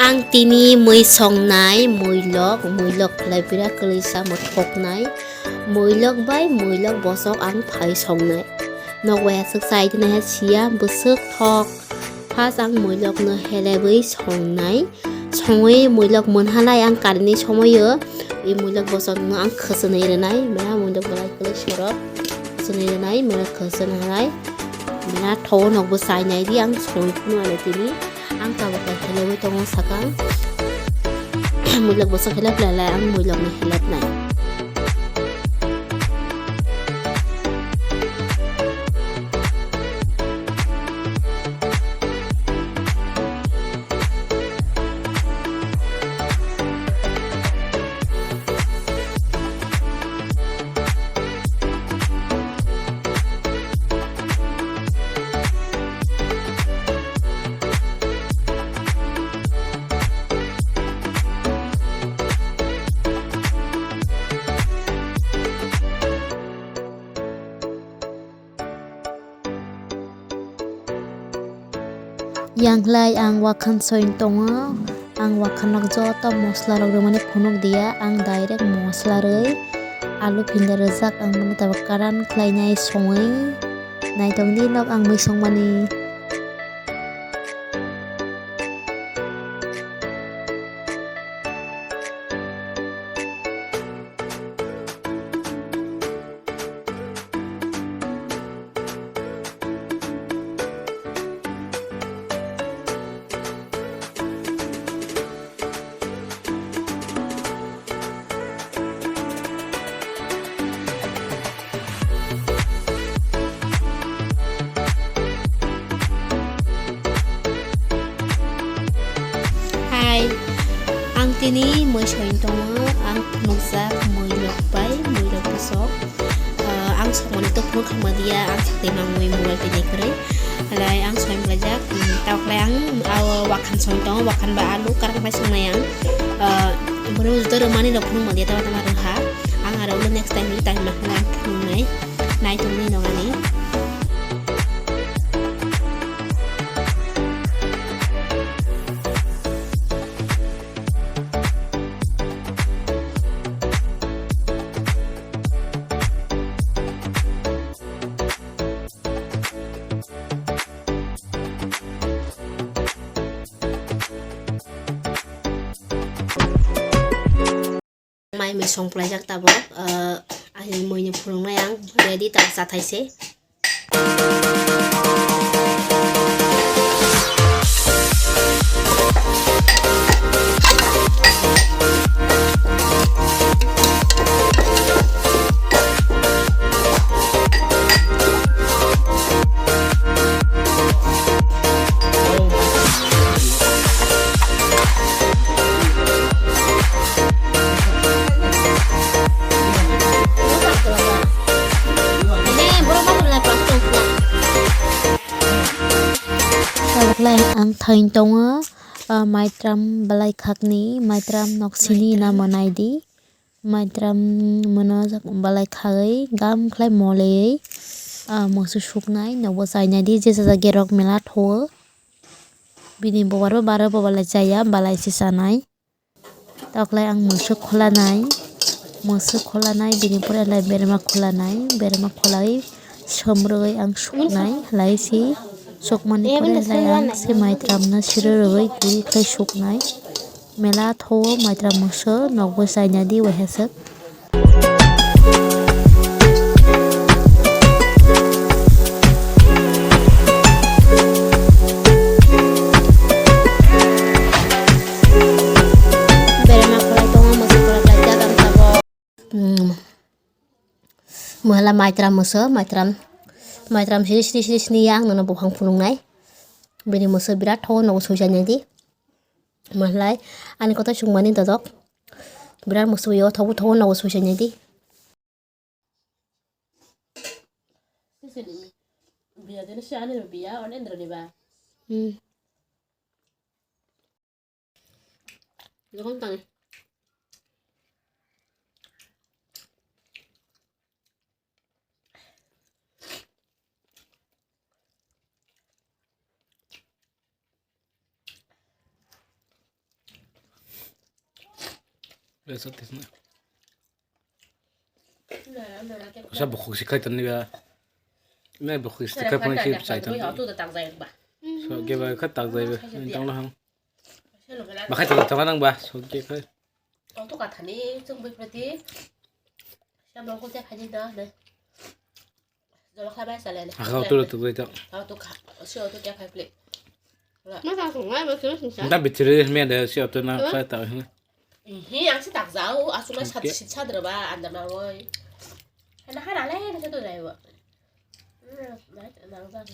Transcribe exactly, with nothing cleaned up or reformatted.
Ang tini mui songnai, muilok, muilok khlai birat kwlwisa mwthoknai. Muilok bai muilok bosok ang phai songnai. Nok bai aswk chai dinai ha siya bwswk thok. First ang muilokno helebwi songnai. Songwi muilok mwnhalai ang karini somoio i muilok bosokno ang khwchwnwi rwnai. Mera muilok belai kwlwi sorok khwchwnwi rwnai, mera khwchwng halai. Mera thogo nokbo chainai di ang songwi phunuknai tini. Ang tabuk bai helebwi tongo sakang. Muilok bosok helep lai lai ang muilokno helepnai. Yang lai ang wakhan soin tongo, ang wakhan nok joto mosla rok rwmani phunuk dia, ang direct mosla rwi alu phinda rwjak, ang mani tabuk karan khlainai songwi naitong di nok ang mui songmani. Hai, ang tini mui soin tongo, ang phunukjak mui lok bai, mui lok bosok. Ah, ang sokmani to phunuk khama dia, ang sakti mangmui mobile tini kwrwi. Halai ang soin bwlaijak, hmm, tabuk lai ang, ah, wakhan soin tongo, wakhan ba alu, karak bai songnai ang. Ah, bwrwi juda rwmani rok phunuk ma dia, tama tama rwha. Ang aro ulo next time ni time ma phunuk ang phunuknai. Naitongni nongani. Mai mui song pwlaijak tabuk, ah, ani mui ni phunuknai ang ready tabuk chathai se. Tabuk lai ang thain tongo, ah, maitram belai khakni, maitram nok sini na manai di. Maitram mano balai khagwi gam khlai molei, ah, moso suknai nobo chainai di, je jaga gerok mela thogo. Bini bobar bo baro bo balai chaya, balai se chanai. Toklai ang moso kholanai, moso kholanai, bini pore lai berma kholanai, berma kholai somrwgwi ang suknai, lai si sukmani pore lai ang se maitram no siro rwgwi guri khlai suknai. Mela tho maitram moso nokbo chaina di waheswk. Berema kholai tongo, moso kholai khlai jak ang tabok. Hmm. Mala maitram moso, maitram, maitram sini sini sini sini yang nono buphang phunuknai. Bini moso birat tho nogo sujanya di. Mahlai ani kotor chukmani dodok. Birat musuyo thobu thobu nogo suisanya di. Hmm. Sa bukhuk si khai tani ba. Ne bukhuk si khai pani si chai tani. So ge ba kha tak jai ba. Tang na hang. Ba khai tang tang nang ba. So ge khai. Auto ka thani chung bai prati. Sa bang ko te khai da ne. Jolo khai bai sale ne. Aka auto lo tu bai ta. Auto ka. Si auto kya khai plate. Ma ta sung ngai ba kyo sung sa. Nda bitire me de si auto na khai ta. Ihi, ang si tak jao, asuk mai sat sit sat reba, andar na woi. Hana hana le, hana satu jai wa. Nang jang.